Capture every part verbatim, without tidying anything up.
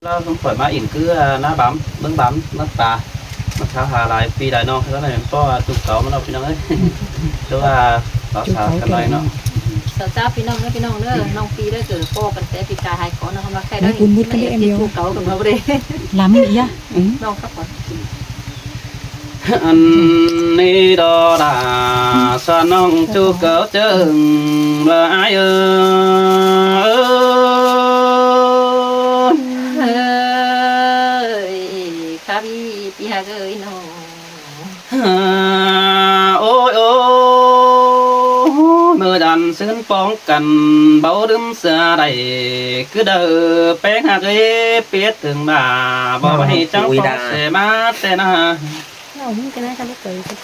Tao ꞌcọ khỏi ꞌmá ỉn cứ, à, ꞌná bắm, ꞌmướng bắm, ꞌmá pá. ꞌMá tháo hả lai ꞌpi lai ꞌnọng, ꞌsướng ꞌnặn ꞌpọ ꞌchu cáu ꞌmá ꞌnọng ꞌpi ꞌnọng ꞌới. ꞌCọ, à, táo tháo căn ꞌnọi ꞌnọng. Sáo ꞌchá ꞌpi ꞌnọng ꞌnớ, ꞌpi ꞌnọng ꞌnớ, ꞌnọng ꞌpi ꞌlới ꞌcọ ꞌpọ căn té pi cai hai cón ꞌnớ, ꞌmá khay ꞌlới. Ún mứt căn ꞌlới em ꞌnọng. ꞌChu cáu căn ꞌnọng ꞌlới. Lắm ꞌnị á. Ư. ꞌNọng khắp ꞌnọng. Ăn ꞌnị đó đà, ꞌsướng ꞌnọng ꞌchu cáu ꞌchương, ꞌva ải ơi. Ơi, khắp ꞌpi, ꞌpi ꞌhặc ơi ꞌnọng. Ôi ôi, ꞌmự dản ꞌsướng póng căn, báu đưm sia đảy, cứ đaư ꞌpéng ꞌhặc ới, ꞌpi ꞌtếng bả, báu ꞌmá ꞌhế chắng póng sia ꞌmá ꞌtẹ ꞌna.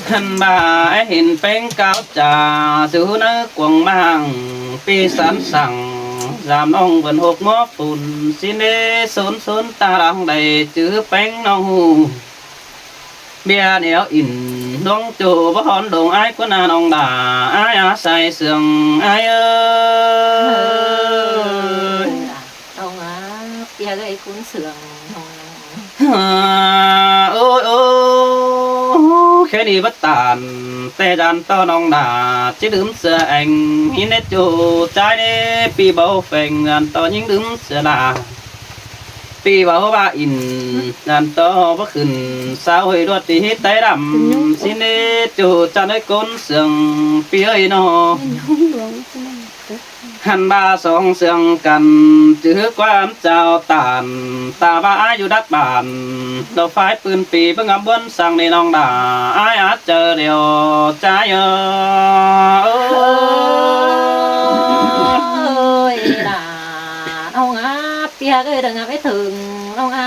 Hăn bả ải hên ꞌpéng cáo chả, sư ꞌhụ ꞌnớ cuông ꞌmáng, ꞌpi sán sẳng, dám ꞌnọng bươn hốc ꞌmá phun, ꞌsịn ꞌlế sốn sốn ta đang đảy, chứ ꞌpéng ꞌnọng ꞌhụ. ꞌViạk ꞌnéo ỉn, ꞌluống ꞌchu báu hón đông ải ꞌquá ꞌna ꞌnọng đả, ải a sai sương, ải ơi. Ôi, ôi, ôi, khék ꞌnị báu tản, ꞌtẹ dản ꞌto ꞌnọng đả, ꞌchí đưm sia eng, hên ꞌnê ꞌchu, ꞌchái ꞌnê, ꞌpi báu pheng, dản ꞌto ꞌnhính đưm sia đả. ꞌPi báu bá ỉn, dản ꞌto báu khửn, sao ꞌhới đuột ꞌti hít tái đăm, ꞌsịn ꞌnê ꞌchu chăn ới ꞌcốn sương, ꞌpi ơi ꞌnọ. Hăn bả song sương căn, chứ ꞌquám chao tản, ta bá ải dú đắc bản, ꞌlọ phái ꞌpưn ꞌpi báu ngắm ꞌbuôn sang ꞌnê ꞌnọng đả, ải a chaư điêu, ꞌchái ơi. Ôi, đả ꞌnọng ꞌnạ, ꞌpi ꞌhặc ơi, đa ngắm ꞌmí thửng ꞌnọng ꞌnạ.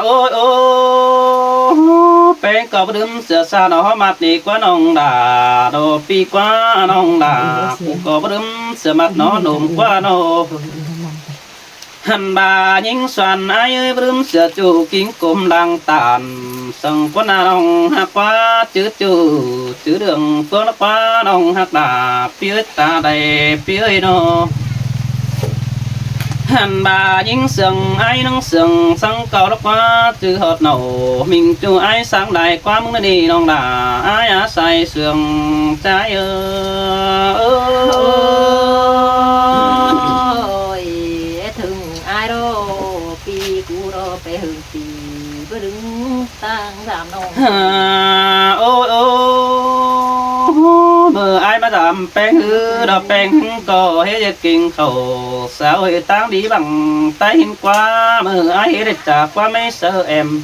Ôi, ôi, ꞌpéng ꞌcọ báu đưm sia ꞌsa ꞌnọ ꞌmặt ꞌnị ꞌquá ꞌnọng đả, đô ꞌpi ꞌquá ꞌnọng đả, ꞌcú ꞌcọ báu đưm sia ꞌmặt ꞌnọ ꞌnôm ꞌquá ꞌnọ. Hăn bả ꞌnhính suan ải ơi báu đưm sia ꞌchu kính cốm lăng tản, săng ꞌquá ꞌna ꞌnọng ꞌhặc ꞌquá chứ ꞌchu, chứ đường phương ꞌnọ ꞌquá ꞌnọng ꞌhặc đả, ꞌpi ơi ta đảy, ꞌpi ơi ꞌnọ. Hăn bả ꞌnhính sương ải ꞌnưng sương săng ꞌcọ ꞌlọ ꞌquá chứ ꞌhọt ꞌnọ, ꞌminh ꞌchu ải săng đảy ꞌquá ꞌmướng ꞌnị ꞌnọng đả, ải a sai sương, ꞌchái ơi. Ôi, ết thửng ải ꞌnọ, ꞌpi ꞌcú ꞌnọ, ꞌpéng hưng ꞌpi báu đưm ꞌtáng dám ꞌnọ. Ôi, ôi, ꞌmự ải ꞌmá dám ꞌpéng ꞌhứ, ꞌnọ ꞌpéng ꞌcọ hế ꞌdệt kinh khảu, sao ꞌhới ꞌtáng đi bằng tay hên ꞌquá, ꞌmự ải hế đảy chả ꞌquá ꞌmí saư em.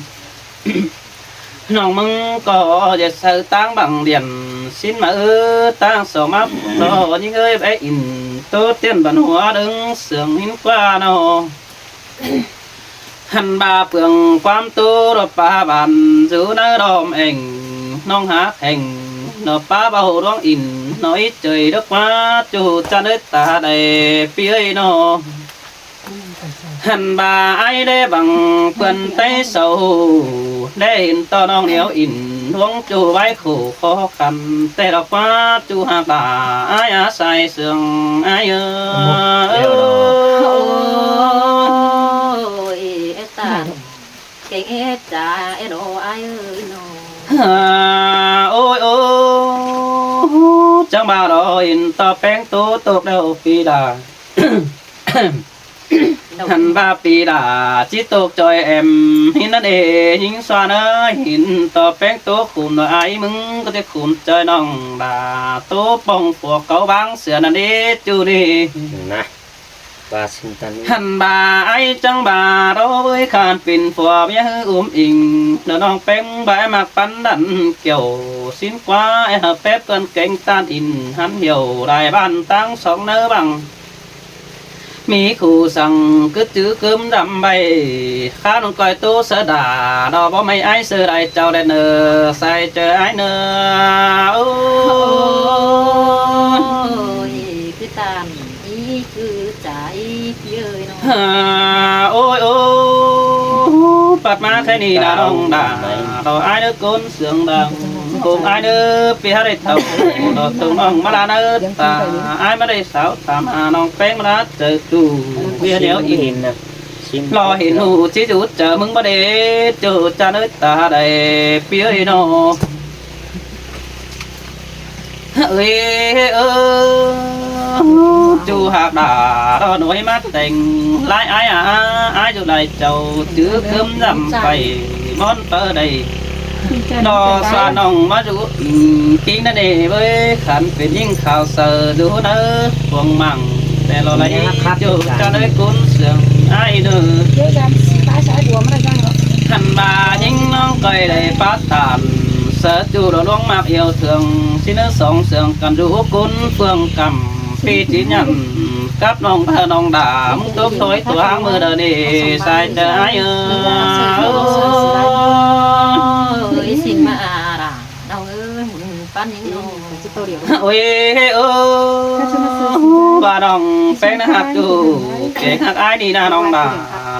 ꞌNọng ꞌmứng ꞌcọ ꞌdệt saư ꞌtáng bằng điện, ꞌsịn ꞌmá ư ꞌtáng so mắp ꞌnọ, ꞌnhính ơi báu ỉn, ꞌtố tiên bản hua đơng sương hên ꞌquá ꞌnọ. Hăn bả pương ꞌquám ꞌtố ꞌlọ pá bản, dú ꞌnớ đom eng, ꞌnọng ꞌhặc heng, ꞌnọ pá báu ꞌluống ỉn, ꞌnọ í ꞌchới đốc ꞌquá, ꞌchu chăn ới ta đảy, ꞌpi ơi ꞌnọ. Hăn bả ải đé bằng pươn té sau, đé hên ꞌto ꞌnọng ꞌnéo ỉn, ꞌluống ꞌchu bái khổ khó khăn, té ꞌlọ ꞌquá ꞌchu ꞌhặc đả, ải a sai sương, ải ơi. Ôi, ết tản, kéng ết chả, ết ꞌnọ ải ơi ꞌnọ. Ôi, ôi, chắng bả ꞌnọ ỉn ꞌto ꞌpéng ꞌtố tốc đeo ꞌpi đa. Hăn bả ꞌpi đa, ꞌchí tốc ꞌchoi em, hên ꞌnặn ê, ꞌnhính suan ơi, hên ꞌto ꞌpéng ꞌtố khủm ꞌnọi ải ꞌmứng, ꞌcọ ꞌchí khủm ꞌchoi ꞌnọng đa, ꞌtố pông pua cáu báng sia ꞌnặn ê, ꞌchu ꞌnị. Hăn bả ải chắng bả ꞌnọ ꞌvới khan pên pua ꞌmía ꞌhứ ốm inh, ꞌnọ ꞌnọng ꞌpéng bái ꞌmặc pắn đăn kiẻo, ꞌsịn ꞌquá ê hảư pép ꞌcợn kéng ꞌtan ỉn, hăn hiẻo đai bản ꞌtáng song ꞌnớ bằng. ꞌMí khu săng cứ chứ cớm dăm ꞌvạy, khá ꞌnọng ꞌcoi ꞌtố saư đả, ꞌnọ báu ꞌmí ải saư đảy chảu đảy ꞌnơ, sai ꞌchoi ải ꞌnơ. Ôi. Ôi, cứ tản, ꞌí cứ chả ꞌí ꞌpi ơi ꞌnọ. Ôi, ôi, pắt ꞌmá khay ꞌnị đa ꞌnọng đa, ꞌnọ ải ꞌnớ ꞌcốn sương đang, ꞌcốn ải ꞌnớ ꞌpi ꞌhặc đảy thảu, ꞌnọ tông ꞌnọng ꞌmá đa ꞌnớ ta, ải ꞌmá đảy sáo tham ha ꞌnọng ꞌpéng ꞌmá đa chaư ꞌchu, ꞌviạk ꞌnéo ỉn. Lo hên ꞌhụ ꞌchí dú chaư ꞌmứng báu đảy, ꞌchu ꞌchăn ới ta đảy ꞌpi ới ꞌnọ. Ơi ơ, ꞌchu ꞌhặc đả ꞌnọi ꞌmá téng lai ải a, ải dú lai chảu chứ ꞌcứm dăm pay ꞌmón pơ đảy. ꞌNo ꞌsua ꞌnọng ꞌmá dú, ư, kin ꞌnặn ꞌnị ꞌvới khăn pên ꞌnhính khảu saư dú ꞌnớ cuông măng. Té lo lai ꞌchu ꞌchăn ới cún siêng ải ꞌnớ. Khăn ꞌmá ꞌnhính ꞌnọng ꞌcoi đảy pák tản, saư ꞌchu lo ꞌluống ꞌmặc iêu thương, ꞌsịn ꞌnớ song siêng căn dú cún phương căm. ꞌPi ꞌchí nhẳn cắp ꞌnọng ꞌtá ꞌnọng đả, ꞌmứng tốc thôi tua ꞌháng ꞌmự đaư ꞌnị, sai chaư ải ơ. Ôi, xin mă à, đả, ꞌnọng ơi, ꞌmứng pán ꞌnhính ꞌnọng. Ôi ơ, ꞌva ꞌnọng ꞌpéng ꞌnớ ꞌhặc ꞌchu, kéng ꞌhặc ải ꞌnị ꞌna ꞌnọng đả,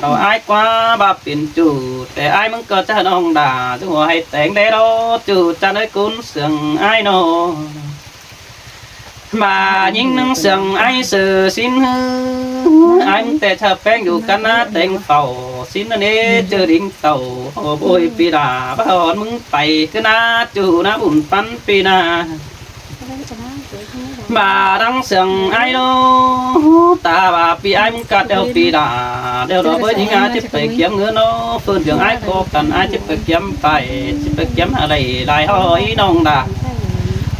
ꞌnọ ải ꞌquá ꞌva pên ꞌchu, té ải ꞌmứng ꞌcọ chaư ꞌnọng đả, ꞌchu hua hảư téng đé ꞌnọ, ꞌchu ꞌchăn ới cún siêng ải ꞌnọ. ꞌVa ꞌnhính ꞌnưng siêng ải saư ꞌsịn ꞌhứ, ải ꞌmứng té chaư ꞌpéng dú căn ꞌná téng phảu, ꞌsịn ꞌnặn ꞌnị ꞌchư đinh tảu, ôi ꞌpi đả, ꞌva hón ꞌmứng pay ꞌcứ ꞌná ꞌchu ꞌná bun păn ꞌpi ꞌna. ꞌVa đăng siêng ải ꞌnọ, ta ꞌva ꞌpi ải ꞌmứng cắt đeo ꞌpi đả, đeo đó ꞌvới ꞌnhính ải ꞌchí pay kiêm ngứa ꞌnọ, phơn dươn ải ꞌcọ căn ải ꞌchí pay kiêm pay, ꞌchí pay kiêm ꞌhặc đảy lai ꞌhọi ꞌnọng đả.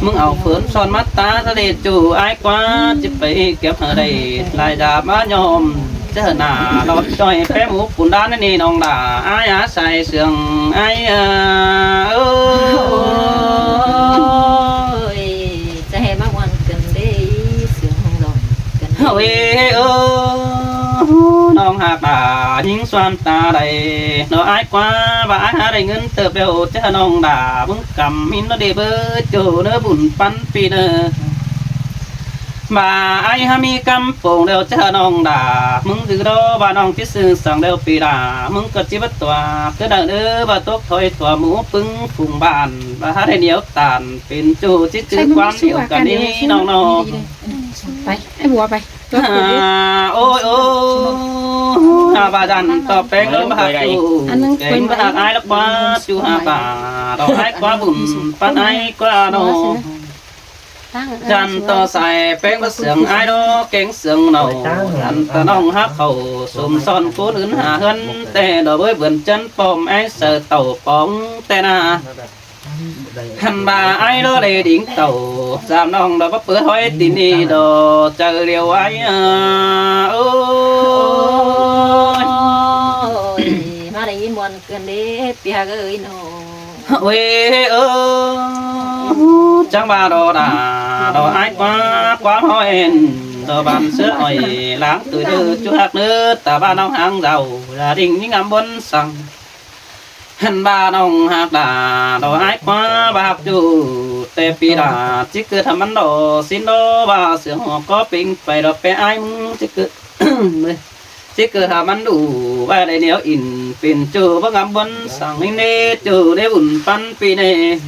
ꞌMứng au phơn son mát ta ta đê ꞌchu ải ꞌquá, ꞌchí pay kiêm ꞌhặc đảy lai đả ꞌmá ꞌnhóm. Chaư nả lọt ꞌchoi ꞌpéng ú cún đán ꞌnị ꞌnọng đả, ải a sai siêng ải a ơi. Ôi, chaư hảư ꞌmá ꞌmuôn căn đê siêng ꞌhung đong căn. Ôi ơ, ꞌnọng ꞌhặc đả ꞌnhính ꞌsuan ta đảy, ꞌnọ ải ꞌquá ꞌva ải hảư đảy ꞌngớn tớp đeo chaư ꞌnọng đả, ꞌmứng căm ꞌmín ꞌnọ đê báu ꞌchu ꞌnớ bun păn ꞌpi ꞌnớ. ꞌVa ải hảư ꞌmí căm pông đeo chaư ꞌnọng đả, ꞌmứng dư đó ꞌva ꞌnọng ꞌchí sư săng đeo ꞌpi đả, ꞌmứng ꞌcọ ꞌchí báu tua, ꞌcứ đaư ꞌnớ ꞌva tốc thôi tua ꞌmú ꞌpứng phung bản, ꞌva hảư đảy ꞌnéo tản, pên ꞌchu ꞌchí chứ ꞌquám điêu căn ꞌnị ꞌnọng ꞌnọ. Pay, ải bua pay. À, ôi ơ, à, ꞌva dăn ꞌtọ ꞌpéng ꞌlống ꞌva ꞌhặc ꞌchu, kéng ꞌva ꞌhặc ải ꞌlọ ꞌquá ꞌchu ꞌhặc đả, ꞌtọ ải ꞌquá bun păn ải ꞌquá ꞌnọ. Dăn ꞌtọ sai ꞌpéng ꞌva siêng ải ꞌnọ kéng siêng ꞌnọ. Dăn ꞌtọ ꞌnọng ꞌhặc khảu sôm son cún ứn hả ꞌhướn, té đó ꞌvới bươn chăn pom ải saư tảu póng té ꞌna. Hăn ꞌva ải ꞌnọ đảy đinh tảu, dăm ꞌnọng đó báu pưa ꞌhọi tin ꞌnị đó chaư điêu ải a. Ôi. Ôi, ꞌmá đảy ꞌnhính ꞌmuôn căn đê ꞌpi ꞌhặc ơi ꞌnọ. Ôi ơ, chắng ꞌva đó đả, đó ải ꞌquá, ꞌquá ꞌhọi ên, đó bản ꞌsứa ỏi láng tủi ꞌnớ ꞌchu ꞌhặc ꞌnớ, ta ꞌva ꞌnọng ꞌháng dau, gia đình ꞌnhính ngắm ꞌmuôn săng. Hăn ꞌva ꞌnọng ꞌhặc đả, đó ải ꞌquá ꞌva ꞌhặc ꞌchu, té ꞌpi đả, ꞌchí ꞌcọ hảư ꞌmắn đó, ꞌsịn đó ꞌva siêng hua ꞌcọ pên pay đó ꞌpẹ ải ꞌmứng, ꞌchí ꞌcọ, ꞌchí ꞌcọ hảư ꞌmắn đủ, ꞌva đảy ꞌnéo in, pên ꞌchu báu ngắm ꞌmuôn săng ꞌnị ꞌnê, ꞌchu đảy bun păn ꞌpi ꞌnê.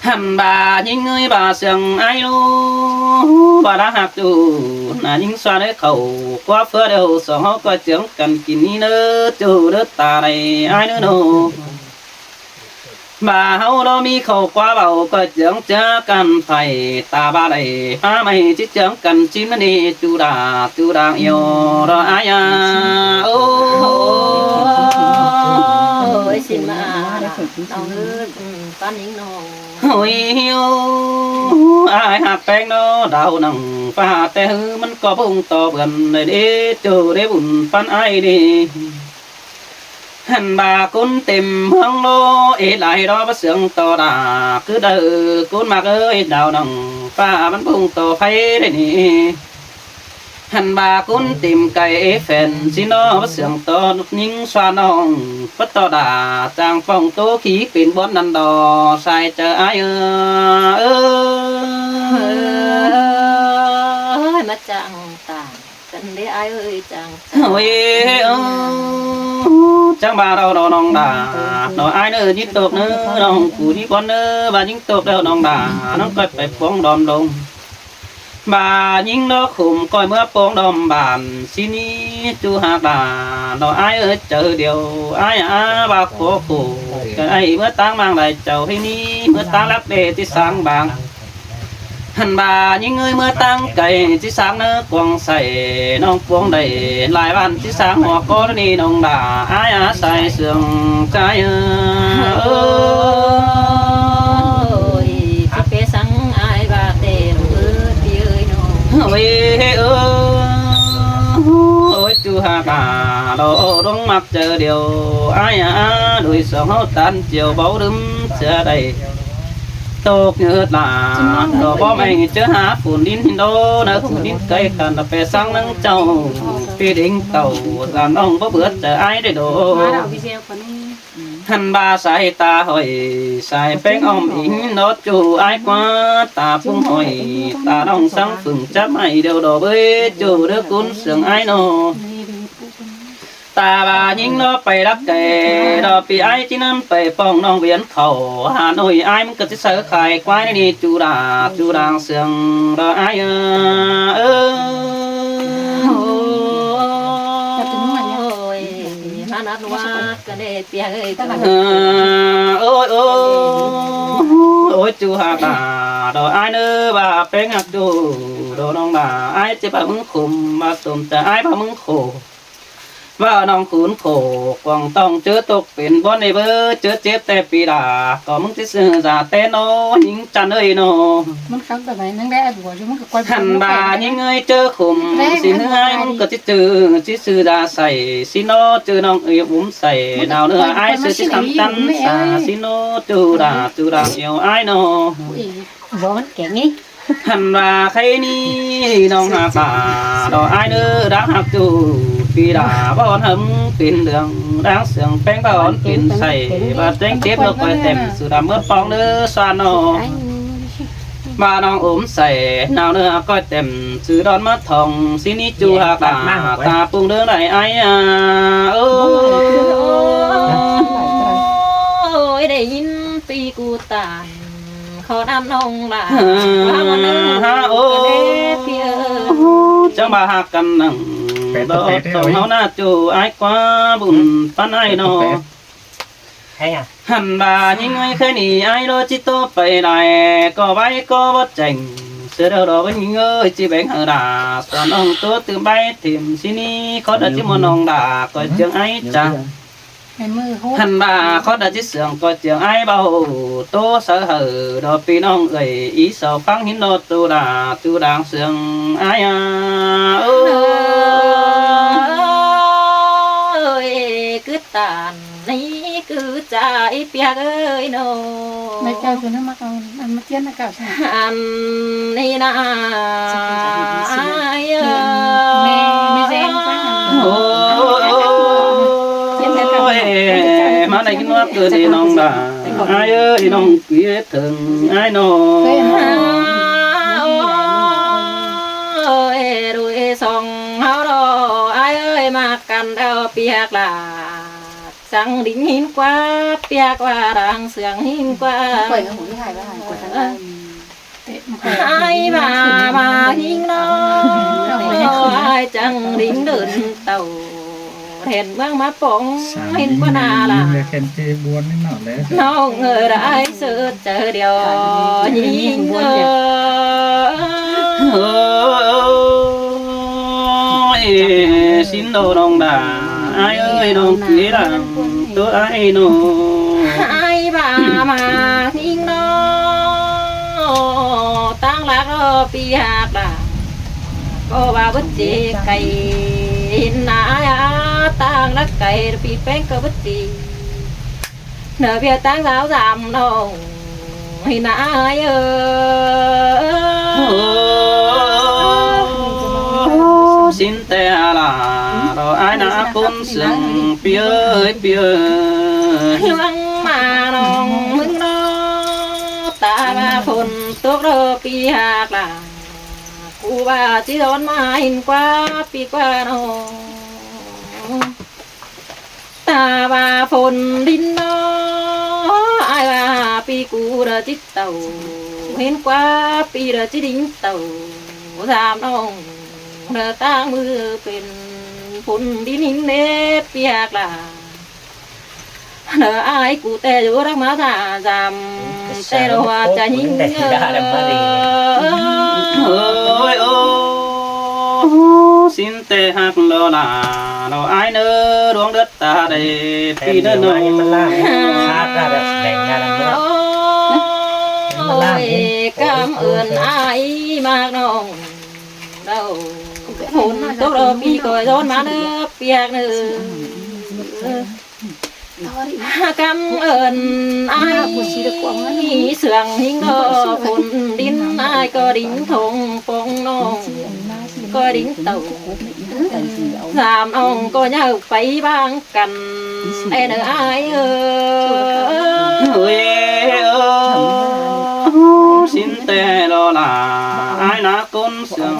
Hăn ꞌva ꞌnhính ơi ꞌva siêng ải ꞌnọ, ꞌva đa ꞌhặc ꞌchu, nả ꞌnhính ꞌsuan ới khảu, ꞌquá ꞌphứa đeo song ꞌháu ꞌcoi chướng căn kin ꞌnị ꞌnớ, ꞌchu đé ta đảy ải ꞌnớ ꞌnọ. ꞌVa ꞌháu đó ꞌmí khảu ꞌquá báu ꞌcoi chướng chá căn pay, ta ꞌva đảy ꞌmá ꞌmạy ꞌchí chướng căn ꞌchí ꞌmá ꞌnị ꞌchu đả, ꞌchu đang iêu đó ải a. Ôi, xin mă à, đả, ꞌnọng ơi, ꞌmứng pán ꞌnhính ꞌnọng. Ôi, ải ꞌhặc ꞌpéng ꞌnọ đao nẳng ꞌva té ꞌhứ ꞌmắn ꞌcọ bung to bươn đảy đế ꞌchu đảy bun păn ải ꞌnị. Hăn ꞌva cún têm ꞌhướng ꞌló ế lai đó báu siêng ꞌto đả, ꞌcứ đaư cún ꞌmặc ới đao nẳng ꞌva ꞌmắn bung to pháy đảy ꞌnị. Hăn ꞌva cún têm cai ế phén ꞌsịn ꞌnọ báu siêng ꞌto ꞌnhính ꞌsua ꞌnọng, báu ꞌto đả chang pong ꞌtố khí pên bón năn đo sai chaư ải ơ. Ơi, ꞌmá chang tả căn đế ải ơi, chang tả. Ôi ơ, chắng ꞌva đo đo ꞌnọng đả, ꞌnọ ải ꞌnớ ꞌnhính tốc ꞌnớ, ꞌnọng cu ꞌnhính bón ꞌnớ, ꞌva ꞌnhính tốc đeo ꞌnọng đả, ꞌnọng ꞌcoi pay pong đom lông. ꞌVa ꞌnhính ꞌnọ khủm ꞌcoi ꞌmứa pông đom bản, sí ꞌnị ꞌchu ꞌhặc đả, ꞌnọ ải ơi, chaư điêu ải a, ꞌva khổ khổ, ꞌcọ ải ꞌmứa ꞌtáng ꞌmáng lai chảu, ꞌhế ꞌnị ꞌmứa ꞌtáng lắc đe ꞌchí sáng bang. Hăn ꞌva ꞌnhính ơi, ꞌmứa ꞌtáng cai ꞌchí sáng ꞌnớ cuông sảy, ꞌnọng cuông đảy lai ꞌván ꞌchí sáng ꞌhua ꞌcón ꞌnị ꞌnọng đả, ải a, sai sương ꞌchái ơ. Ôi, ꞌchí pé săng ải ꞌva tẻm ư ꞌpi ơi ꞌnọ. Ôi, ơ, ôi, ꞌchu ꞌhặc đả, ꞌlọ ꞌluống ꞌmặc chaư điêu ải a, đuổi song ꞌháu ꞌTan chiêu báu đứm sia đảy. Tốc nhớt lả, ꞌlọ bók ꞌmạy ꞌchớ hák phôn đin ꞌhịn đô, ꞌnớ phôn đin cai căn ꞌlọ pé săng ꞌnưng chảu, ꞌpi đinh tảu, dản ꞌnọng báu bươn chaư ải đảy đô. Hăn ꞌva sai ta hỏi, sai ꞌpéng óm ính ꞌnọ ꞌchu ải ꞌquá, ta ꞌpứng hỏi, ta ꞌnọng săng phưng chắp ải điêu đô bới ꞌchu đứa cún sương ải ꞌnọ. Ta ꞌva ꞌnhính ꞌnọ pay lắc cai, ꞌlọ ꞌpi ải ꞌchí ꞌnặn pay pong ꞌnọng Viến khảu Hà Nội, ải ꞌmắn ꞌcọ ꞌchí sáư khai ꞌquái ꞌnị ꞌchu đả, ꞌchu đang sương ꞌlọ ải ơ. Ơ, ôi, ôi, ôi, ꞌchu ꞌhặc đả, ꞌlọ ải ꞌnớ ꞌva ꞌpéng ꞌhặc ꞌchu, ꞌlọ ꞌnọng đả ải ꞌchí ꞌva ꞌmứng khủm, ꞌva tôm ta ải ꞌva ꞌmứng khổ. ꞌVa ꞌnọng khốn khổ cuông ꞌtong ꞌchớ tốc pên bón ꞌnị báu ꞌchớ chếp ꞌtẹ ꞌpi đả, ꞌcọ ꞌmứng ꞌchí sư dả ꞌtẹ ꞌnọ ꞌnhính chăn ơi ꞌnọ. Hăn ꞌva ꞌnhính ơi, ꞌchớ khủm sính ꞌhứ ải ꞌmắn ꞌcọ ꞌchí sư, ꞌchí sư dả sảy sính ꞌnọ, ꞌchớ ꞌnọng ơi ốm sảy nao ꞌnớ ải sư ꞌchí khắm chăn sa sính ꞌnọ, ꞌchu đả ꞌchu đang iêu ải ꞌnọ. Hăn ꞌva khay ꞌnị ꞌnọng ꞌhặc đả, ꞌlọ ải ꞌnớ đáng ꞌhặc ꞌchu, ꞌpi đả bón hơm pên lương, đáng sương ꞌpéng bón pên sảy, ꞌva ꞌtếng chếp ꞌlọ ꞌcoi tẻm, sư đăm ꞌmứa pong ꞌnớ ꞌsuan ꞌnọ. ꞌVa ꞌnọng ốm sảy nao ꞌnớ ꞌcoi tẻm, sư đón ꞌmá thong sính ꞌnị ꞌchu ꞌhặc đả, ta ꞌpứng đương đảy ải a. Ôi, đảy ꞌnhính ꞌpi cu ta khảu ꞌnặm ꞌnọng đả. Ơ, ha, ôi, chắng ꞌva ꞌhặc căn ꞌnăng, ꞌlọ song ꞌháu ꞌnạ ꞌchu ải ꞌquá bun ꞌpắn ải ꞌnọ. Hăn ꞌva ꞌnhính ơi, khay ꞌnị ải ꞌlọ ꞌchí ꞌtố pay lai, ꞌcọ ꞌvạy ꞌcọ báu chẻng, sư đaư đo ꞌva ꞌnhính ơi ꞌchí béng hảư đả, ꞌsuan ꞌnọng ꞌtố tứm báy thỉm sính ꞌnị, khót đa ꞌchí ꞌmuôn ꞌnọng đả ꞌcoi ꞌchương ải chắng. Hăn ꞌva khót đa ꞌchí sương ꞌcoi ꞌchương ải báu ꞌtố sáư hảư, đo ꞌpi ꞌnọng ơi, í sau ꞌphắng ꞌhính ꞌnọ ꞌchu đả ꞌchu đang sương ải a. Ơ, ơi, cứ tản ꞌnị cứ chả í piak ơi ꞌnọ. Ăn ꞌnị ꞌnạ ải ơ. Ôi, ôi, ꞌmá đảy kin ꞌmá ꞌcọ ꞌnị ꞌnọng đả, ải ơi, ꞌnọng ꞌquiế thơng ải ꞌnọ. Ôi, đuổi song ꞌháu ꞌnọ ải ơi, ꞌmá căn đao piak đả. Săng đin ꞌhính ꞌquá piak ꞌva đang sương ꞌhính ꞌquá. Ải ꞌva ꞌmá ꞌhính ꞌnọ, ải chắng đin đươn tảu, hên ꞌmướng ꞌmá pông ꞌhính ꞌquá ꞌnạ lả. ꞌNọng ơi, đảy sư chaư điêu ꞌnhính ơi. Ôi, sính đô ꞌnọng đả, ải ơi, ꞌnọng ꞌquiế đang ꞌtố ải ꞌnọ. Ải ꞌva ꞌmá ꞌhính ꞌnọ, ꞌtáng lắc ꞌlọ ꞌpi ꞌhặc đả, ꞌcọ ꞌva bứt ꞌchí cay, ꞌnạ ải a, ꞌtáng lắc cay, ꞌpi ꞌpéng ꞌcọ bứt ꞌchí. ꞌNọ ꞌviạk ꞌtáng dáo dăm ꞌnọng, ꞌnạ ải ơ. Ơ, sính ꞌtẹ lả, ꞌlọ ải ꞌnạ ꞌcốn sương ꞌpi ơi, ꞌpi ơi. ꞌLuống ꞌmá ꞌnọng ꞌmứng ꞌnọ, ta ꞌva phôn tốc ꞌlọ ꞌpi ꞌhặc lả, cu ꞌva ꞌchí đón ꞌmá ꞌhính ꞌquá ꞌpi ꞌquá ꞌnọ. Ta ꞌva phôn đin ꞌnọ, ải ꞌva ꞌpi cu đa ꞌchí tảu, ꞌhính ꞌquá ꞌpi đa ꞌchí đin tảu, dam ꞌnọng, ꞌnớ ꞌtáng ꞌmự pên phun đin ꞌhịn nếp piak lả. ꞌNớ ai cu ꞌtẹ dú đắc ꞌmá ta dam, ꞌtẹ đô hoa cha ꞌnhính ơi. Ôi ô, sín ꞌtẹ ꞌhặc ꞌló lả, ꞌló ai ꞌnớ đuống đớt ta đảy pi ꞌnớ ꞌnọng. Ôi, cảm ơn ai mạc ꞌnọng. Đâu, phun tốc đô pi coi dón ꞌmá ꞌnớ piak ꞌnớ. Cảm ơn ai sương ꞌhính đô phun đin ai có đính thông phong ꞌnọng, có đính tàu. Dam ꞌnọng có nhau pay ꞌváng căn, ên ơ ai ơ. Ôi ơ, sín ꞌtẹ ꞌló lả, ai ꞌná ꞌcốn sương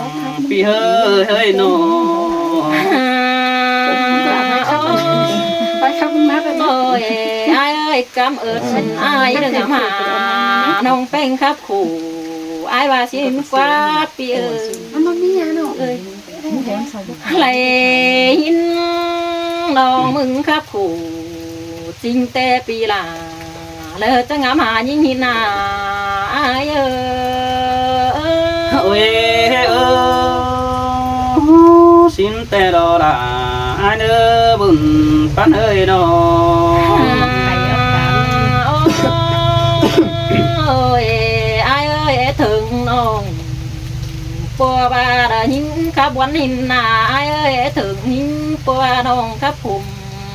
pi ꞌhới ꞌhới ꞌnọng. Ôi, ai ơi, cảm ơn ai đương ngắm hả, ꞌnọng ꞌpéng khắp khủ, ai ꞌva sín ꞌquá pi ơi. Đảy ꞌhịn ꞌnọng ꞌmứng khắp khủ, ꞌchính ꞌtẹ pi lả, ꞌlớ chắng ngắm hả ꞌnhính ꞌhịn nả, ai ơ. Ôi ơ, sín ꞌtẹ ꞌló lả, ai ꞌnớ bun ꞌpắn ơi ꞌnọng. Ôi, ai ơi, ê thưởng ꞌnọng. Pua ꞌva đa ꞌnhính khắp ꞌquán ꞌhịn nả, ai ơi, ê thưởng ꞌnhính pua ꞌnọng khắp khủng,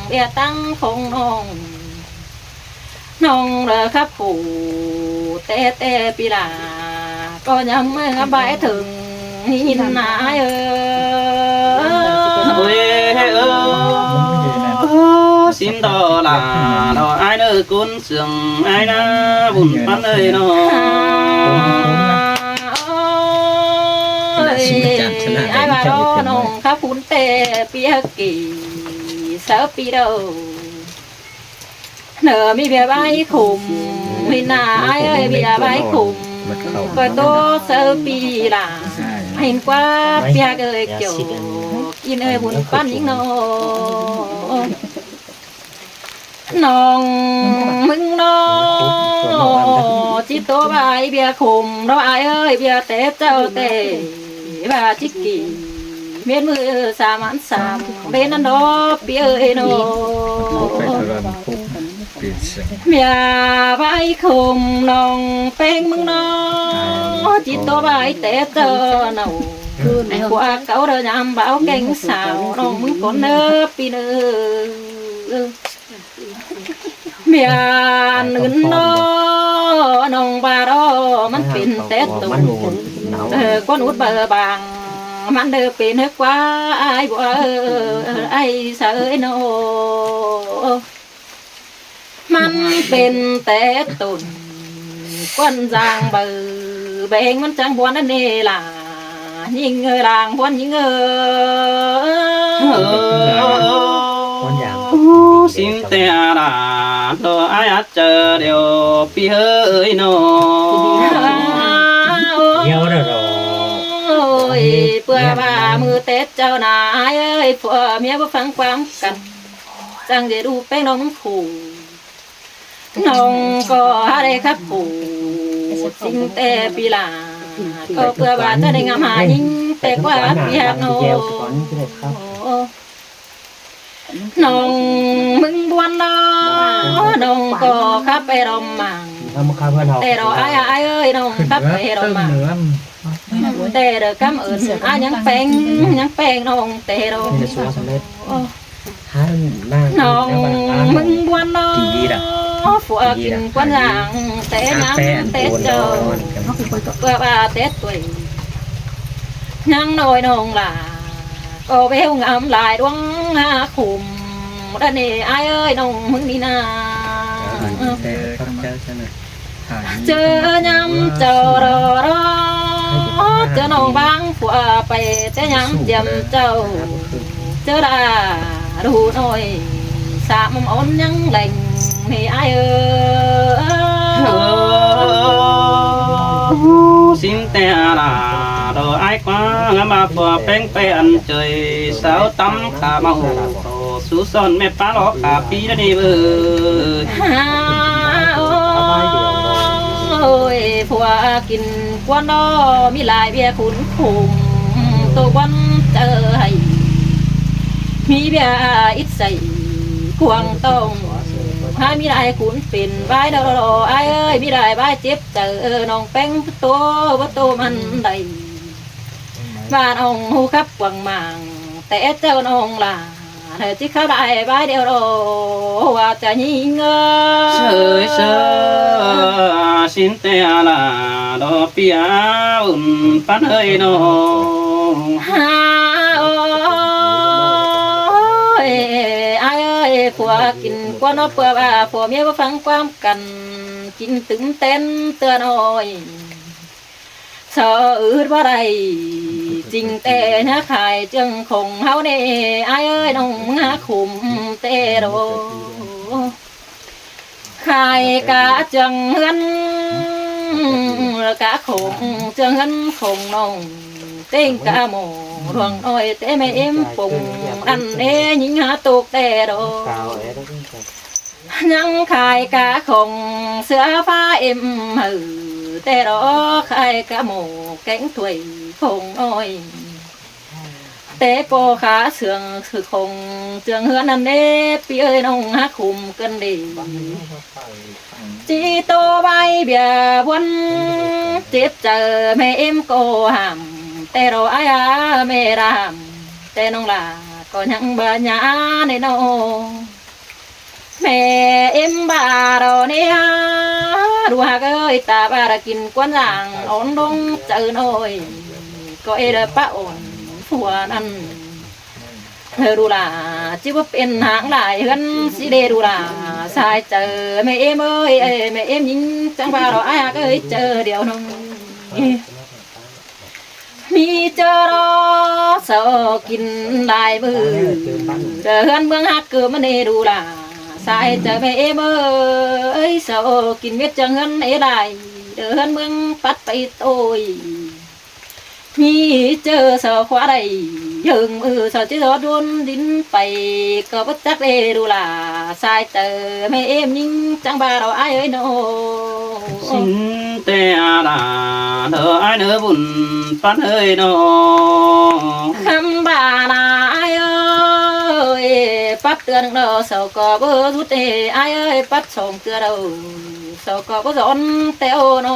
ꞌviạk ꞌtáng khong ꞌnọng. ꞌNọng ꞌlớ khắp khủ, ꞌtẹ ꞌtẹ pi lả, có nhắm ꞌmá bái thưởng ꞌhịn nả ai ơ. Ôi ơ, sín ꞌtọ lả, ꞌló ai ꞌnớ ꞌcốn sương ai ꞌná bun ꞌpắn ơi ꞌnọng. Ôi, ai ꞌva ꞌló ꞌnọng khắp phun ꞌtẹ piak kỉ, sáư pi đâu. ꞌNớ ꞌmí ꞌviạk bái khủng, ꞌhịn nả ai ơi, ꞌviạk bái khủng. Coi ꞌtố sáư pi lả, ꞌhịn ꞌquá piak ơi kiẻo, ꞌin ơi bun ꞌpắn ꞌnhính ꞌnọng. ꞌNọng ꞌmứng ꞌnọng, ꞌchí ꞌtố bái ꞌviạk khủng ꞌnọng ai ơi, ꞌviạk té ꞌchạu té, ꞌva ꞌchí kỉ, ꞌmết ꞌmự sam ăn sam, bên ăn đó pi ơi ꞌnọng. ꞌViạk bái khủng ꞌnọng ꞌpéng ꞌmứng ꞌnọng, ꞌchí ꞌtố bái té ꞌchạu ꞌnọng. Pua cáu đa nhăm báu kéng sao, ꞌnọng ꞌmứng cón ꞌnớ pi ꞌnớ. ꞌViạk ứn ꞌnọng, ꞌnọng ꞌva đó ꞌmắn pên té tủn. Ơ, ꞌquán út bơ bang, ꞌmắn đơ pên ꞌhới ꞌquá ai bua, ơ, ai sa ơi ꞌnọng. ꞌMắn pên té tủn, ꞌquán dang bơ, beng ꞌmắn chắng buôn ꞌnớ ꞌnị lả. ꞌNhính ơi, lăng ꞌquán ꞌnhính ơi. Ơ, sim té lả, ꞌtố ai ắt chaư điêu pi ꞌhới ꞌnọng. Ôi, ꞌpưa ꞌva ꞌmự Tết ꞌchạu nả ai ơi, phua ꞌmía báu ꞌphắng ꞌquám căn, chắng dễ đu ꞌpéng ꞌnọng phủ. ꞌNọng ꞌcọ hák đảy khắp phủ, ꞌchính té pi lả, ꞌcọ ꞌpưa ꞌva chắng đảy ngắm hả ꞌnhính té ꞌquá pi hák ꞌnọng. ꞌNọng ꞌmứng buôn ꞌnọ, ꞌnọng ꞌcọ khắp é đom mảng. Té đó ai, ai ơi, ꞌnọng khắp é đom mảng. Té đó cảm ơn ai ꞌnhắng ꞌpéng, ꞌnhắng ꞌpéng ꞌnọng té đó. ꞌNọng ꞌmứng buôn ꞌnọ, phủ ꞌa kin ꞌquán dang té ꞌnhắng Tết ꞌchạu, ꞌpưa ꞌva Tết ꞌtoi. ꞌNhắng ꞌnọi ꞌnọng lả, ꞌcọ ꞌvêu ngắm lai đuống hák khủm. Đa ꞌnị ai ơi, ꞌnọng ꞌmứng ꞌnị nả. ꞌChớ ꞌnhắng ꞌchạu đó đó, ꞌchớ ꞌnọng ꞌváng phủ ꞌa pay té ꞌnhắng chiêm ꞌchạu. ꞌChớ đa đu ꞌnọi, sam ón ꞌnhắng leng ꞌnị ai ơi. Sim té lả, đó Ái ꞌquá ngắm ꞌva phua ꞌpéng ꞌpẹ ăn ꞌchới sáu tắm khả máu, ꞌsu son ꞌme ꞌpá lo khả pí ꞌnị ꞌvới. Ôi, phua kin ꞌquán đó ꞌmí lai ꞌviạk khun khủng, tô ꞌquán ꞌchớ hay ꞌmí ꞌviạk ít dạy cuông tông. Hák ꞌmí lai khun pên ꞌvái đó, ái ơi, ꞌmí lai ꞌvái chếp chaư, ꞌnọng ꞌpéng báu tô, báu tô ꞌmắn đảy. ꞌVa ꞌnọng ꞌhụ khắp quảng mảng, té ꞌchớ ꞌnọng lả, ꞌnị ꞌchí khắp lai ꞌvái điêu đó, ꞌva ꞌchớ ꞌnhính ơ. Sơi sơ, sín té lả, đó pía ún pán hơi nó. Ha, ôi, ái ơi, phua kin ꞌquán nó phua ꞌva, phua ꞌmía báu phắng ꞌquám căn, kin tứm tén ꞌtưa ꞌnọi. Sơ ứt ꞌva đảy, chính té ꞌnhá khai ꞌchương khủng ꞌháu ꞌnị, ái ơi, ꞌnọng ꞌmá khủng té đó. Khai cá ꞌchương ꞌhướn, cá khủng ꞌchương ꞌhướn khủng ꞌnọng, ꞌtếng cá mổ luông ꞌnọi té ꞌme ꞌếm pông, ăn ꞌnị ꞌnhính há tốc té đó. ꞌNhắng khai cá khủng sứa phá ꞌếm hảư té đó, khai cá mổ kéng thuổi khủng ꞌnọi. Té ꞌpo khả sương khủng ꞌchương ꞌhướn ăn ꞌnị, pí ơi, ꞌnọng hák khủng căn đi. ꞌChí tô ꞌvái ꞌviạk ꞌbuôn chếp chaư ꞌme ꞌếm ꞌcọ hảm, té đó ái a ꞌme đam, té ꞌnọng lả ꞌcọ ꞌnhắng báu nhá ꞌnị ꞌnọ. ꞌMe ꞌếm ꞌva đó ꞌnị ha, đu hák ơi, ta ꞌva đa kin ꞌquán dáng ón ꞌlống chaư ꞌnọi, ꞌcọ ê đa pá ôn phua ꞌnặn. Hơ, đu lả, ꞌchí báu pên háng lai ꞌhướn ꞌsứ đê, đu lả sai chaư ꞌme ꞌếm ơi, ơi, ꞌme ꞌếm ꞌnhính chắng ꞌva đó ái hák ơi, chaư điêu ꞌnọng. ꞌMí ꞌchớ đó sau kin lai ꞌmự, đa ꞌhướn ꞌmướng hák ꞌcọ ꞌmắn ê, đu lả sai chaư ꞌme ꞌếm ơi, sau kin mết ꞌchương ꞌhướn ê lai, đa ꞌhướn ꞌmướng pắt pay ꞌtội. ꞌMí ꞌchớ sau khóa đảy, ꞌhướng ꞌmự sau ꞌchí gió đuôn đin pay, ꞌcọ báu chắc đê, đu lả sai chaư ꞌme ꞌếm ꞌnhính chắng ꞌva đó ái ơi ꞌnọ. Sín té lả, đó ái ꞌnớ bun pán hơi ꞌnọ. Khắm ꞌva ꞌnị ái ơi, pắt ꞌtưa ꞌnưng đó sau ꞌcọ báu rút ê, ái ơi, pắt song ꞌtưa đó sau ꞌcọ báu dón té ꞌnọ.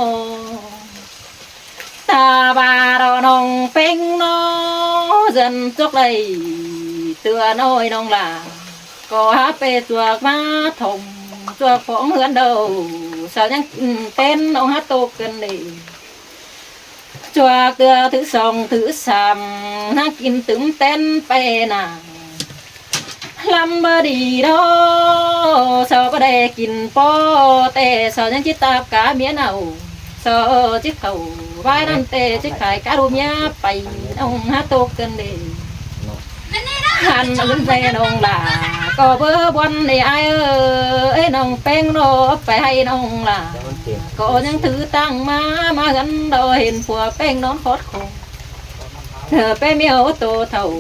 Ta ꞌva đó ꞌnọng ꞌpéng ꞌnọ, dân chốc đảy ꞌtưa ꞌnọi ꞌnọng lả, ꞌcọ hák pê chuộc ꞌmá thong chuộc phóng ꞌhướn đó, sau ꞌnhắng kin tén ꞌnọng hák tốc căn đi. Chuộc ꞌtưa thứ song thứ sam, ꞌnhắng kin tứm tén pay nả. Lăm báu đi đó, sau báu đảy kin ꞌpo té, sau ꞌnhắng ꞌchí táp cá ꞌmía nảu. Sau ꞌchí khảu ꞌvái ꞌnặn té, ꞌchí khai cá đu ꞌmía pay, ꞌnọng hák tốc căn đi. Hăn ứn ꞌvạy ꞌnọng lả, ꞌcọ báu ꞌbuôn ê ái ơi, ꞌnọng ꞌpéng ꞌnọ pay ꞌhạy ꞌnọng lả. ꞌCọ ꞌnhắng thứ ꞌtáng ꞌmá, ꞌmá ꞌhướn đó hên phua ꞌpéng ꞌnón khót khô. Hơ, ꞌpéng ꞌmí ꞌtố thảu,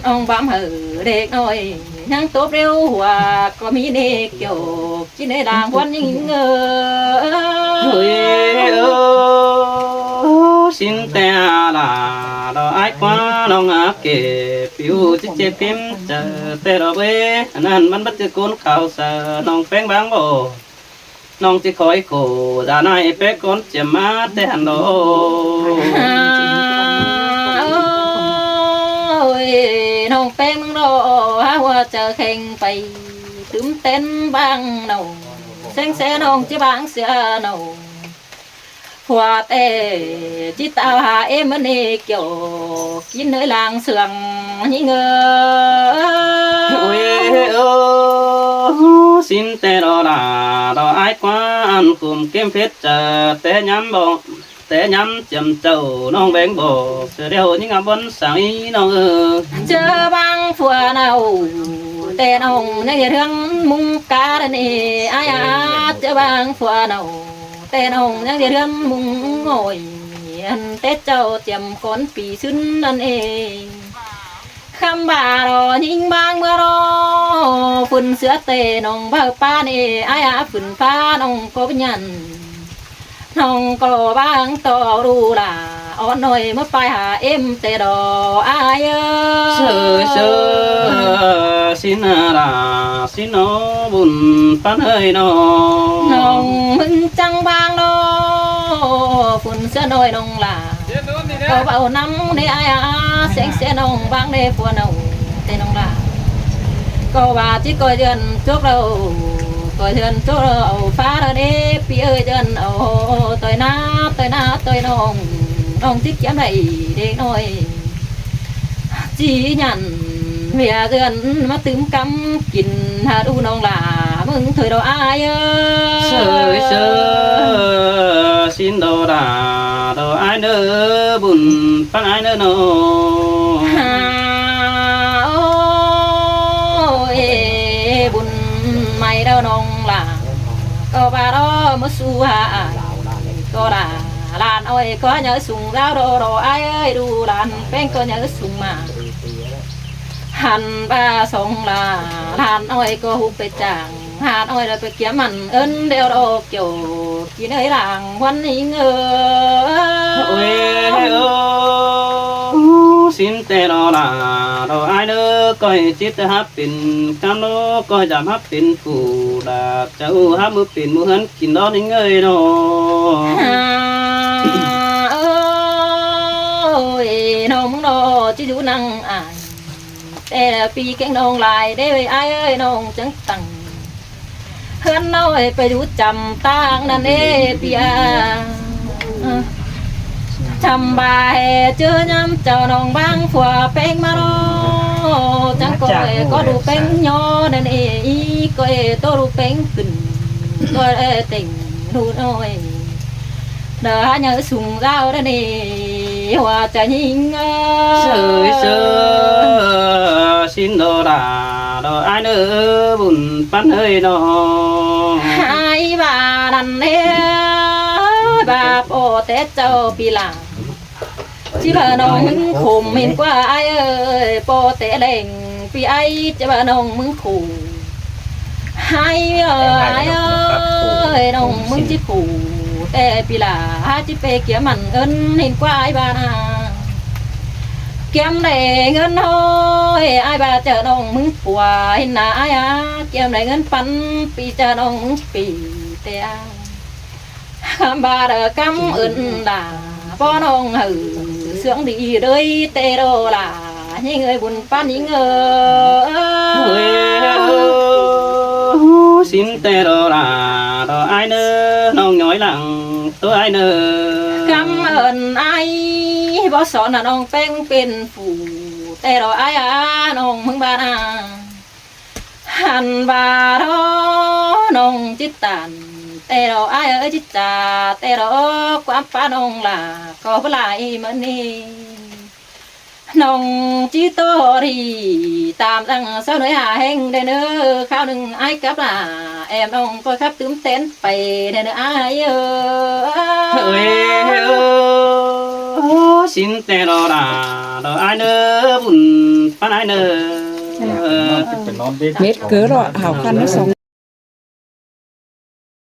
ꞌnọng bám hảư đếc ꞌnọi, ꞌnhắng tốp ꞌlẹo hua, ꞌcọ ꞌmí ꞌnị kiẻo, ꞌchí ꞌnị đang ꞌquán ꞌnhính ơ. Ôi, ơ, sín té lả, đó ái ꞌquá ꞌnọng a kể, piu ꞌchí chếp phím chaư, té đó báu, ꞌnặn ꞌmắn báu ꞌchư ꞌcốn khảu saư, ꞌnọng ꞌpéng báng báu. ꞌNọng ꞌchí khỏi khổ, dả ꞌnị ꞌpéng ꞌcốn chiếm ꞌmá té hăn đó. Ôi, ꞌnọng ꞌpéng ꞌnọng đó, hák hua chaư kheng pay, tứm tén báng ꞌnọng, seng se ꞌnọng ꞌchí báng sia ꞌnọng. Phua té ꞌchí táo hák ꞌếm ꞌmắn ê kiẻo, kin ꞌnới lang sương ꞌnhính ơ. Ôi, ơ, sín té đó lả, đó ái ꞌquá ăn khum ꞌkêm phết chaư, té ꞌnhăm báu, té ꞌnhăm chiếm chảu ꞌnọng ꞌveng báu, sia ꞌlẹo ꞌnhính a ꞌbuôn sang ꞌí ꞌnọng ơ. ꞌChớ báng phua ꞌnọng, té ꞌnọng ꞌnhắng ꞌdệt ꞌhướn ꞌmung cá đa ꞌnị, ái a, ꞌchớ báng phua ꞌnọng, té ꞌnọng ꞌnhắng ꞌdệt ꞌhướn ꞌmung ꞌnọi. Ăn té chảu chiêm cón pí sứn ăn ê. Khăm ba ꞌlo ꞌnhính ꞌváng ꞌmưa ꞌlo, phun ꞌsứa ꞌtẹ ꞌnọng ꞌvạu ꞌpán ê, ai a phun ꞌphá ꞌnọng ꞌcọ báu nhẳn. ꞌNọng ꞌcọ ꞌváng ꞌto đu lả, ók ꞌnọi ꞌmưa pay hả êm ꞌtẹ ꞌlo ai ơ. Sơ, sơ, sín a lả, sín ꞌnọng bun ꞌpắn ơi ꞌnọng. ꞌNọng ꞌmứng chắng ꞌváng ꞌlo, phun ꞌsứa ꞌnọi ꞌnọng lả. ꞌCọ ꞌvạu ꞌnặm ꞌnê ai a, seng ꞌsứa ꞌnọng ꞌváng ꞌnê phua ꞌnọng, ꞌtẹ ꞌnọng lả. ꞌCọ ꞌva ꞌchí ꞌcoi ꞌdượn chuốp ꞌlo, ꞌcoi ꞌdượn chuốp ꞌlo, au ꞌphá ꞌlo ꞌnê, ꞌpi ơi ꞌdượn au, ꞌtoi ꞌná, ꞌtoi ꞌná, ꞌtoi ꞌnọng, ꞌnọng ꞌchí kiém đảy đếk ꞌnọi. ꞌChí nhẳn ꞌviạk ꞌdượn ꞌmá tứm ꞌcắm kin hả đu ꞌnọng lả, ꞌmứng thôi ꞌlo ai ơ. Sơ, sơ, sín ꞌlo lả, ꞌlo ai ꞌnớ, bun ꞌpắn ai ꞌnớ ꞌnọng. Hả, ôi, bun ꞌmạy ꞌlo ꞌnọng lả. ꞌCọ ba ꞌlo ꞌmá su hả, ꞌcọ lả, ꞌlan ơi ꞌcọ nháư sung dao ꞌlo ꞌlo ai ơi, đu ꞌlan ꞌpéng ꞌcọ nháư sung ꞌmá. Hẳn ba song lả, ꞌlan ơi ꞌcọ hú pay chang, ꞌlan ơi ꞌlo pay kiém mẳn ơn đeo ꞌlo kiẻo, kin ơi lăng huăn ꞌnhính ơ. Ôi, ơ, sín ꞌtẹ ꞌlo lả, ꞌlo ai ꞌnớ, ꞌcoi chít hắp pên ꞌcắm ꞌlo, ꞌcoi chăm hắp pên phủ lả, chảu hắp ꞌmưa pên ꞌmưa ꞌhướn kin ꞌlo ꞌnhính ơi ꞌnọng. Hả, ơi, ꞌnọng ꞌmứng ꞌlo ꞌchí dú ꞌnăng ai. ꞌTẹ ꞌpi kéng ꞌnọng lai đé ơi ai ơi, ꞌnọng chắng tẳng. ꞌHướn ꞌnọi pay dú chăm ꞌtáng ꞌnặn ê ꞌpi a. Chăm ba ê ꞌchớ ꞌnhám chảu ꞌnọng ꞌváng phua ꞌpéng ꞌmá ꞌlo. Chắng ꞌcọ ê ꞌcọ đu ꞌpéng ꞌnhó ꞌnặn ê, ꞌcọ ê ꞌtố đu ꞌpéng ꞌcứn, ꞌcọ ê têng đu ꞌnọi. Đa hả nháư sung dao ꞌnặn ê, hua chả ꞌnhính ơ. Sơ, sơ, sín ꞌlo lả, ꞌlo ai ꞌnớ, bun ꞌpắn ơi ꞌnọng. Ai ba ꞌnặn ê, ba ꞌpo té chảu ꞌpi lả. ꞌChí ba ꞌnọng ꞌmứng khôm hên ꞌquá ai ơi, ꞌpo té leng ꞌpi ai, ꞌchí ba ꞌnọng ꞌmứng khôm. Ai ơ, ai ơi, ꞌnọng ꞌmứng ꞌchí khôm, ꞌtẹ ꞌpi lả, hả ꞌchí pay kiém mẳn ơn hên ꞌquá ai ba ꞌna. Kiém đảy ꞌngớn ꞌhôi, ai ba chả ꞌnọng ꞌmứng pua hên ꞌna ai a, kiém đảy ꞌngớn ꞌpắn ꞌpi chả ꞌnọng ꞌmứng ꞌpi ꞌtẹ a. Khăm ba đa ꞌcắm ơn đa, ꞌpo ꞌnọng hảư sướng đi đới ꞌtẹ ꞌlo lả, ꞌnhính ơi bun ꞌpắn ꞌnhính ơ. Ôi, ơ, sín ꞌtẹ ꞌlo lả, ꞌlo ai ꞌnớ, ꞌnọng ꞌnhói lăng ꞌtố ai ꞌnớ. Khăm ơn ai, báu sỏn ꞌna ꞌnọng ꞌpéng pên phủ, ꞌtẹ ꞌlo ai a, ꞌnọng ꞌmứng ba ꞌna. Hẳn ba ꞌlo ꞌnọng ꞌchí tản, ꞌtẹ ꞌlo ai ơi ꞌchí chả, ꞌtẹ ꞌlo ꞌquám ꞌpá ꞌnọng lả, ꞌcọ báu lai ꞌmá ꞌnị. ꞌNọng ꞌchí ꞌtố đi, tam dăng ꞌsáo ꞌnọi hả ꞌhéng đảy ꞌnớ, kháo ꞌnưng ai cắp lả, êm ꞌnọng ꞌcọ khắp tứm tén pay đảy ꞌnớ ai ơ. Ôi, ơ, sín ꞌtẹ ꞌlo lả, ꞌlo ai ꞌnớ, bun ꞌpắn ai ꞌnớ. Mết cứ ꞌlo, hảo khăn ꞌnớ song.